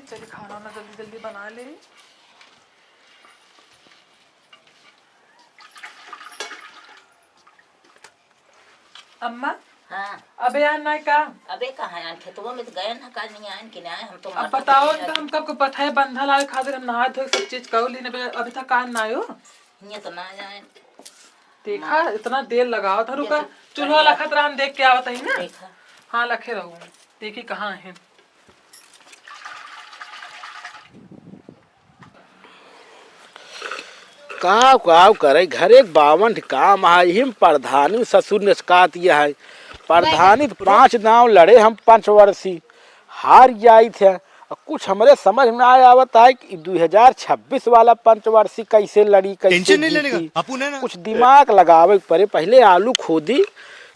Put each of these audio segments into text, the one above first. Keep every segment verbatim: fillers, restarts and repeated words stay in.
चली, खाना वाना जल्दी जल्दी बना ले। अम्मा, हाँ। अबे आन ना का? अबे कहाँ आन? खेतवा में तो गए ना, का नहीं आन कि नहीं आन? हम तो अब मरत बताओ नहीं इनका, आन। हम कब को पठाए बंधा लावे खातिर, हम नहाए धोए सब चीज कर ली, अबे अभी तक आन ना आयो। हियाँ तो ना आए। देखा, हाँ। इतना देर लगावत है, ये रुका, तो चूल्हा बढ़िया। लखत रहन, देख के आवत है ना। देखा। हाँ, लखे रहू, देखी कहाँ है। काव, काव करे, घरे के बावन ठे काम है, इही में प्रधानी ससुर नचकात ये है। प्रधानी तो पाँच दाव लड़े हम पंचवर्षी, हार जाइत है। और कुछ हमरे समझ में ना आवत है कि दुई हजार छब्बीस वाला पंचवर्षी कैसे लड़ी, कैसे टेंशन नहीं लेने का, जीती। अपू ने ना। कुछ दिमाग लगावे के पड़े, पहले आलू खोदी,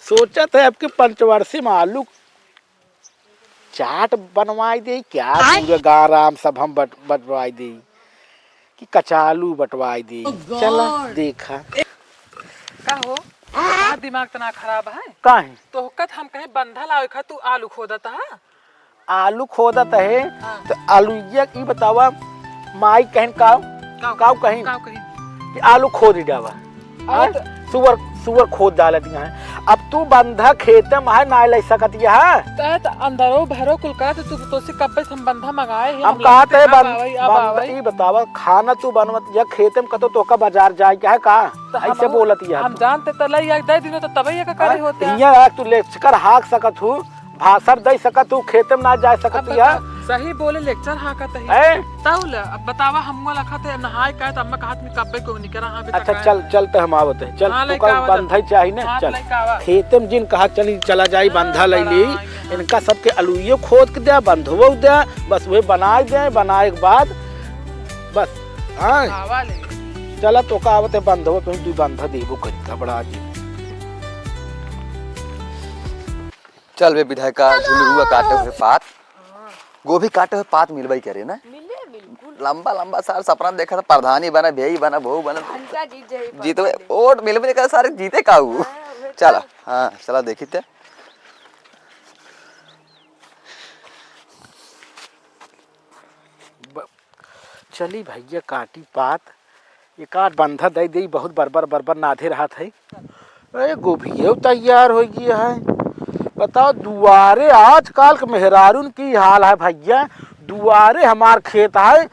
सोचत है अब के पंचवर्षी में आलू चाट बनवाई दे, क्या आय? पूरा गाँव राम सब हम बट-, बटवाई दे कि कचालू बटवाई दे। Oh God। चला देखा। का हो? का दिमाग तना खराब है? काहे? तोहका त हम कहे बंधा लावे खा, तू आलू खोदत है? आलू खोदत है, हाँ। तो आलू ये ई बतावा, माई कहन काव? काव? काव कहिन? काव कहिन? कि आलू खोद डावा। और हाँ? तो सुअर, सुअर खोद डालत यहाँ। अब तू बंधा खेते में है, ना ले सकत यहाँ। त, त अंदरो भरो कुल का, तो तू, तोसे कब्बे से हम बंधा मंगाए ही, हम हम कहते लौटते हैं ना बन-, पावई, अब बंधा, आवई। ई बतावा, खाना तू बनवत या खेते में कतो तोका बाजार जाए के है का? तो हम ऐसे बोलत ही है हम तू। जानते त लई एक दे दिनो तो तबे ये का करे हाँ? होते हैं। हियाँ आके तू लेक्चर हाक सकत हूँ, भाषण दे सकत हूँ, खेते में ना जा सकत अब या। बता, सही बोले लेक्चर हाकत ही। हैं? तौल, अब बतावा, हमको लखत है, नहाए का है, तो अम्मा कहत में कब्बे को नहीं करा, हाँ, बेटा अच्छा, का चल, है? चल, तो हम आवत है, चल, हाँ, तो लइका कल आवत है। बंधा ही चाहिए ना, हाँ, चल। लइका आवा। खेते में जिन कहा, चली, चला जाई, हाँ, बंधा ले ली, बना, बना। इनका सबके अलुइयो खोद के द्या, बंधवो द्या, बस वे बनाए दे, बनाए के बाद, बस, हाँ। आवा ले। चला, तो का आवत है, बंधवो, तुम दू बंधा देबो करी, घबरा जी। चल बे विधायका, झुलरुआ काटे हुए पात, गोभी काटे हुए पात मिलबई करे ना। मिले, बिल्कुल। लंबा लंबा सार सपना देखा था, प्रधानी बना, भेई बना, बहू बना। घंटा जीत जाई जीते, प्रधानी। वोट मिलबे करे, सारे जीते का हु? हाँ, वही चला, तो। हाँ, चला देखी ते। ब-, चली भैया काटी पात, एक आध बंधा दे दे, बहुत बरबर बरबर नाधे रहत है। अरे गोभियो तैयार हो गया है। बताओ दुआरे, आजकल के मेहरारून की हाल है भैया, दुआरे हमार खेत है,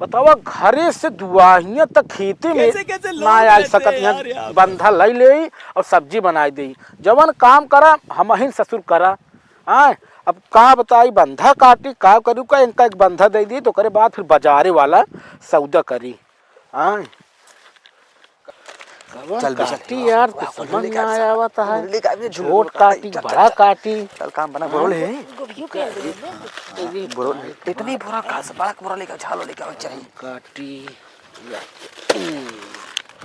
बताओ घरे से दुआहिया तक खेते में कैसे, कैसे लोग ना आ रहते सकत हैं यार, हैं, यहाँ पे। बंधा ले ले और सब्जी बनाई दे, जवन काम करा हमहिन ससुर करा। आय, अब का बताई, बंधा काटी, का करू का, इनका एक बंधा दे दी, तो ओकरे बाद फिर बाजारे वाला सौदा करी। आय। कवन चल बे, चल। काटी यार, वाह, कुछ समझ ना आवत है। झुलरू काटी, झुलरू छोट काटी, काटी, चल, बड़ा चल। काटी। चल, काम बना, हाँ। बोल हे। गोभियो के ले ले। बोल, इतनी बोरा का से बड़ा बोरा लेके, झालो लेके आवे चाहिए। काटी।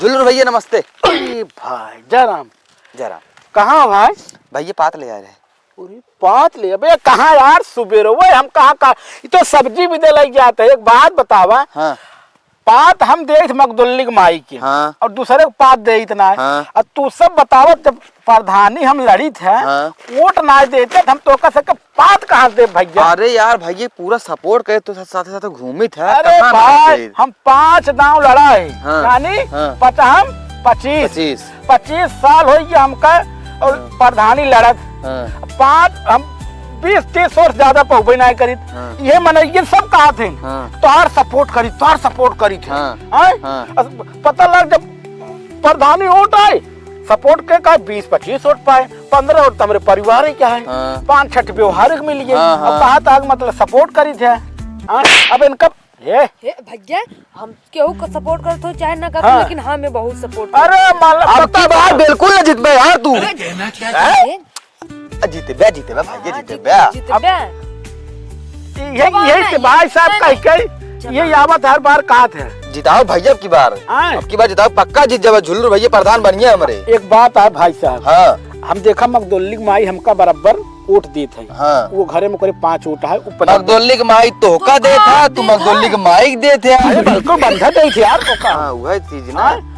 झुलरू भैया, नमस्ते। ए भाई, जय राम। जय राम। कहाँ हो भाई? भैया, पात ले आए रहे। अरे पात ले, अबे कहाँ यार, सुबेरे वो हम कहाँ का, ये तो सब्जी भी दे लग जाते हैं। एक बात बतावा, हाँ। पात हम देत मगदुल्ली के माई के, हाँ। और दूसरे को पात देत ना है। हाँ। और तू सब बतावत, जब प्रधानी हम लड़ित है, हाँ। वोट ना देते, तो हम तोका सबके पात कहाँ से दे भैया? अरे यार भैया, पूरा support करे तो साथे साथे घूमित है, अरे कहाँ ना भाई, दे? हम पाँच दांव लड़ा है, हाँ। यानी हाँ। पचहम पच्चीस। पच्चीस। पच्चीस साल होइ गया हमका और हाँ। प्रधानी लड़त। हाँ। पाँच, हम बीस तीस वर्ष ज्यादा पहुबे ना करित। हाँ। ये मनइयन सब कहत हैं, हाँ। तोहार support करी, तोहार support करी थे। हाँ। हैं? हाँ। अस-, पता लग जब प्रधानी वोट आए, support के का बीस पच्चीस वोट पाए, पन्द्रह वोट तो हमरे परिवार ही क्या है, हाँ। पाँच छठ व्यवहार के मिल गए। हाँ, अब हाँ। कहा था मतलब support करी थे। हाँ? अब इनका हे। हे भैया, हम केहू को support करत हो चाहे ना करत हो, हाँ। लेकिन हाँ, मैं बहुत support करत अरे, हूँ। मतलब अब पता की बार बा। बिल्कुल ना जितबे यार तू। अरे, हैं? जीते बे, जीते बे भाई, ये हाँ, जीते जीत-, बे। जीत अब बे। ये, अब यही आना से है। भाई साहब नहीं, कह के, नहीं। ये आवत हर बार कहत है। जिताओ भैया अब की बार। हाँ। अब की बार जिताओ, पक्का जीत जावे, झुल्लू भैया प्रधान बनिए हमरे। एक बात है भाई साहब। हाँ। हम देखा मगदोल्ली की माई हमका बराबर वोट देत है। हाँ। वो घरे में ओकरे पाँच वोट है, ऊपर मगदोल्ली के माई तोहका देत है, तू मगदोल्ली के माई के देत है। अरे बिल्कुल बंधा देत है यार तोहका। हाँ, वही चीज ना। हाँ।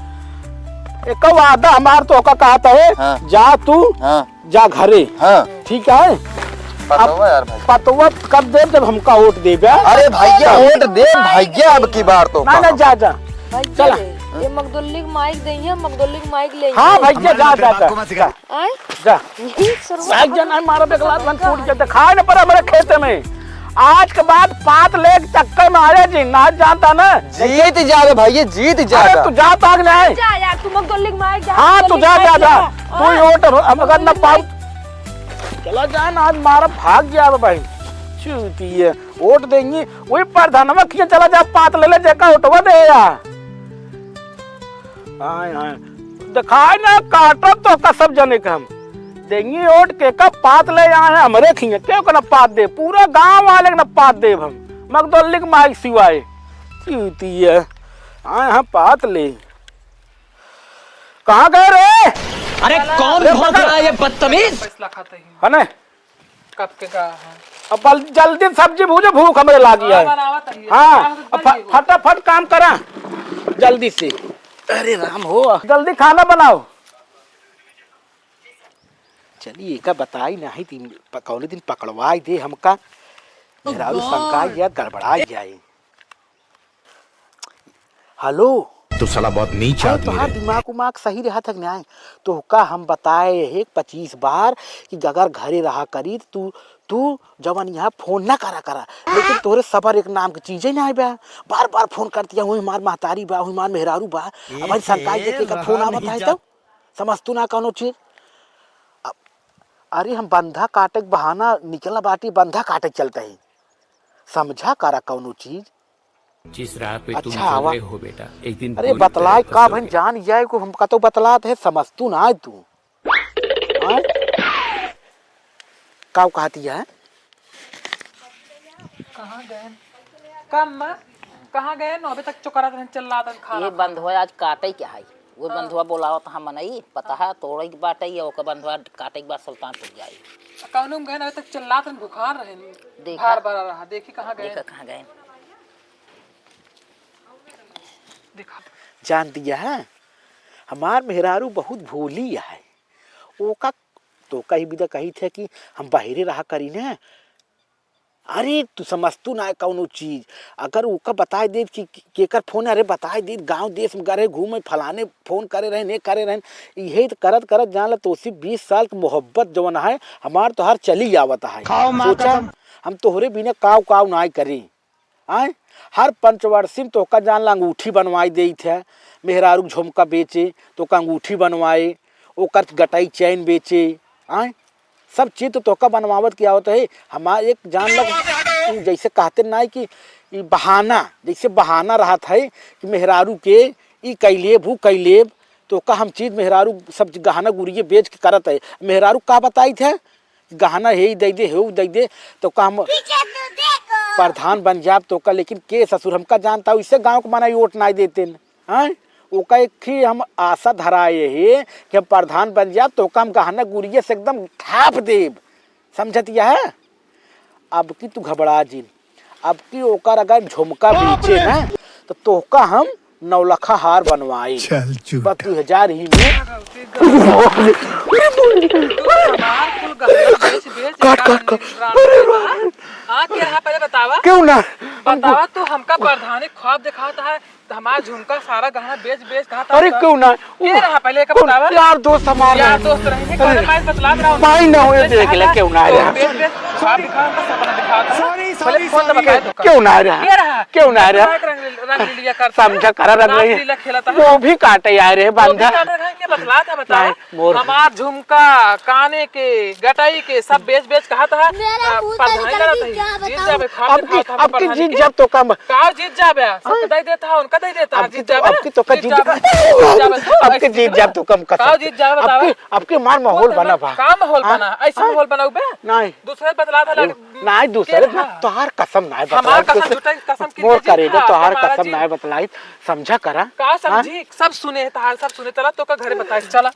एक वादा हमार तोहका कहत है, हाँ। जा तू, हाँ। जा घरे। हाँ। ठीक है? पतवा यार भाई। पतवा कब देब, जब हमका वोट देबे। अरे भैया, वोट देब भैया, अब की बार तो ना, ना, जा, जा। भैया चला। रे, ये मगदुल्ली के माइक देइहे, मगदुल्ली के माइक लेइहे। हाँ भैया, जा, जा, जा। आय? जा। यही सरवा साइड जन है, मारा बेगला बन फूट के दिखाए न पर हमरे खेते में। आज के बाद पात ले के चक्कर में आया जी, ना जानता ना। जीत जावे भैया, जीत अरे जावे। तू जा ताक नहीं। जा यार, तू मगदुल्ली के माइक जा, हाँ, तू मगदुल्ली जा, के जा, माइक जा। जा। तू हाँ। वोट हो, हम अगर ना मगदुल्ली पाऊ। माइक। चला जा ना, आज मारा भाग जावे भाई। चूतिया, वोट देंगी, वही प्रधानवा खिया चला जा, पात ले ले, जेका वोटवा दे या। आय, आय। दिखाई ना, काटब तो का सब जने के हम। देंगी वोट के का पात ले आए हैं, हमरे खिया, केहू के ना पात दे, पूरा गांव वाले के ना पात देब हम। मगदुल्ली के माइक सिवाय। चूतिया। आए हैं पात ले। कहाँ गए रे? अरे कौन अरे भौंक पकड़। रहा है ये बदतमीज? फैसला खाते ही। है ना? कब के का है? अब बल-, जल्दी सब्जी भूजो, भूख हमरे लागी हाँ, है। बनावत है। हाँ, बनावत अब फ-, बनी हो। फटाफट काम करा, जल्दी से। अरे राम हो, जल्दी खाना बनाओ। चली, एका बताई नाही, तीन प-, कौने दिन पकड़वाई दे हमका। मेहरारू गॉड। शंकाई या गड़बड़ाई जाए। हेलो। तू साला बहुत नीच अरे, आदमी तोहार रे। दिमाग उमाग सही रहत है कि नाहीं? तोहका हम बताए एक पच्चीस बार कि अगर घरे रहा करी त तू, तू जवन यहाँ फोन ना करा करा, लेकिन तोहरे सबर एक नाम की चीजे नाहीं बा। बार बार फोन करती है, वही हमार महतारी बा, वही हमार मेहरारू बा। अब भाई शंकाई देख के फोन आवत है तो समझ तू ना कौनो चीज। अब, अरे हम बंधा काटे के बहाना निकला बाटी, बंधा काटे के चलते ही समझा करा कौनो चीज। जिस राह पे तुम अच्छा, चल आवा। रहे हो बेटा, एक दिन अरे पूरी बतलाए तरह का भन फंसोगे। जान जाए को हमका तो बतलात है, समझ तू ना आए तू। आए? का कहती है? कहाँ गए? का अम्मा? कहाँ गए? अबे तक चोकरा रहन, चिल्लात रहन, खा ये रहा। बंधवा आज काटे क्या है? वो हाँ। बंधवा बोलावत हम मनई, पता है, तोड़े के बाटे, ये ओकर बंधवा काटे के बाद सुल्तानपुर जाई। कौनो में गए ना, अबे तक चिल्लात रहन, बुखार रहन। देखा। भार भरा रहा, देखी कहाँ गए? देखा कहाँ गए? देखा। जान दिया है, हमार मेहरारू बहुत भोली है। ओका तो कही विदा कही थे कि हम बाहरे रहा करी ने। अरे, तू समझतू ना है कौनो चीज। अगर ओका बताए देत कि, कि केकर फोन है, अरे, बताए देत, गांव देश में गए घूमे, फलाने फोन करे रहन, ये करे रहन, इहे त करत, करत जान ला, तोसी बीस साल की मोहब्बत जवन है, हमार तोहार चली आवत है। खाओ माँ सोचा, कसम। हम तोहरे बिना काव, काव नाय करी। आय, हर पंचवर्षी में तोहका जान ला अंगूठी बनवाई देइत है, मेहरारू के झुमका बेचे, तोहका अंगूठी बनवाए, ओकर गटाई चैन बेचे, आय, सब चीज तो तोहका बनवावत के आवत है। हमार एक जान ला, उ जैसे कहते ना है कि ई बहाना, जैसे बहाना रहत है कि मेहरारू के ई कइ लेब, उ कइ लेब, तोहका हम चीज मेहरारू सब गहना गुरिये बेच के करत है। मेहरारू का बताइत है? गहना हे ही दइ दे, हे उ दइ दे, तो का हम प्रधान बन जाब तो का, लेकिन के ससुर हमका जानता हो, इसे गाँव के मनई वोट नाई देते न, हैं? ओका एक ही हम आशा धराए हे कि हम प्रधान बन जाब तो का हम गहना गुरिया से एकदम ढाप देब, समझत यह? अब की तू घबरा जिन, अब की ओकर अगर झुमका बेचे ना, तो तोहका हम नौलखा हार बनवाई। चल झूठा। बस दू हजार ही में। हमार कुल गहना बेच, बेच काट, काट, काट। अरे बाप रे। हाँ, के रहा पहले बतावा? क्यों ना? बतावा, तू हमका प्रधानी ख्वाब दिखाता है, तो हमार झुमका सारा गहना बेच, बेच कहा था? अरे क्यों ना? के रहा पहले, एक बतावा? यार दोस्त हमार यार रहे। दोस्त रहे, अरे। कौन माई बतलात रहा? माई ना होए, देख ले, क्यों ना तो रहा? बेच, बेच, ख्वाब दिखा, हमका सपना दिखा था। Sorry, पहले sorry, फोन तो sorry। बताए तो का। क्यों ना रहा? के रहा? क्यों ना रहा? रंग, रंग लीला करता है। समझा करा रंग रास लीला। लीला खेलता है। वो भी काटे आए रहे वो भी बंधा। काटे रहे, के बतलात है, बतावा। नहीं, मोर हमार झुमका, काने के, गटाई के, सब बेच, बेच कहा था। मेरा आ, भूत प्रधानी निकल लड़ा गई, था। क्या जीत बताऊं? जाबे, ख्वाब अब दिखा की, था, अब की प्रधानी जीत के। जाब तो काम। का जीत जाबे? सब अब दे देता है, उनका दे देता है, अब की जीत तो, जाबे। अब की तो का जीत जीत जाबे। जाबे। जीत जाबे तो, अब की ऐसे जीत जीत जाब तो कम कसम। का जीत जाबे, अब बतावा। की, अब की मार माहौल बना बा। का माहौल हाँ? बना? ऐसे हाँ? माहौल बनाऊ बे? नहीं। दूसरे बतला था, अरे, लड़-, नहीं, दूसरे के ना, रहा? तोहार कसम नहीं हमार बतलाई, कसम, दूसरे झूठा कसम की मोर जीत करे दे, था, तोहार हमारा कसम जीत। नहीं बतलाई, समझा करा। का हाँ? समझी? सब सुने, तोहार सब सुने। चला, तो का घरे बताई, चला।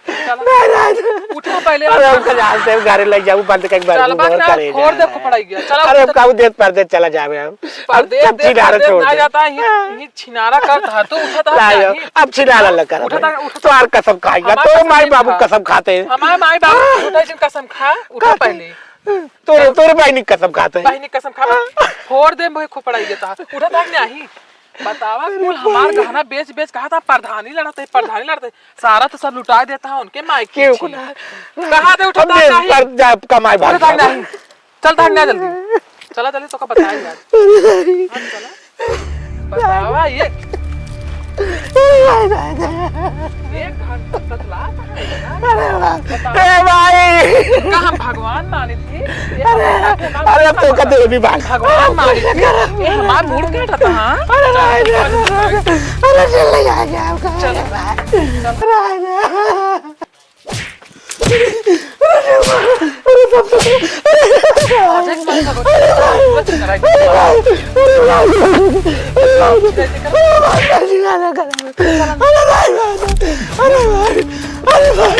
चला। महाराज। उठो पहले, अरे, आप हमका जान से घरे ले जाऊ, बंद करके बार चल, बात ना, करे फोड़ दे, जा। फोपड़ाई गया। चला, अरे, उठ। हम काऊ देत परदेस चला जावे हम। परदेस, हम देश, चिढ़ा रहे परदेस छोड़ ना दे। जाता है, हाँ। ये छिनारा करता है, तू उठा था, ला, नहीं। अब छिनारा लगा उठा था, उठा था। तोहार कसम खाएगा, हमार तोरे कसम माई नहीं बाबू खा। कसम खाते हैं। हमार माई बाबू उठा जिन कसम खा, उठा का? पहले। तोरे, तोरे बहिनी कसम खात है। बहिनी कसम खा, फोड़ दे, मुँह खोपड़ाई देता है। उठा था कि नहीं? बतावा, कुल हमार गहना बेच, बेच कहा था, प्रधानी लड़त है, प्रधानी लड़त है। सारा तो सब लुटा देता है उनके माई के क्यों छी। ना? कहा दे, उठा हम था दे, नहीं? पर जा, कमाई भाग उठा था जाओ। नहीं? चल, भाग ना जल्दी। चला जल्दी, तोका बताई यार। हाँ, चला। बतावा, ये एक घंटा तक ला। अरे वाह। बतावा। ए भाई। का हम भगवान मानित ही? अरे, अरे, अब तो कदे भी भाग। भगवान मानित ही? ये हमार मूड़ काटत, हाँ? अरे भाई, अरे, अरे, चल, ले आ गया आपका। चल। अरे भाई। अरे भाई।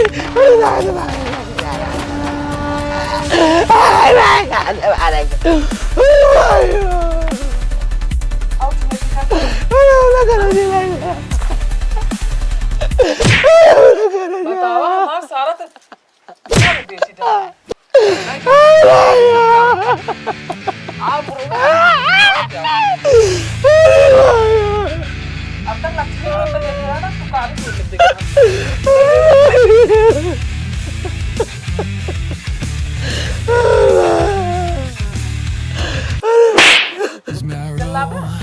बतावा, हमार सारा तो बेची डाला। आप रो। अब तक लक्ष्मी को तो देख रहा ना, तू काली को देख रहा।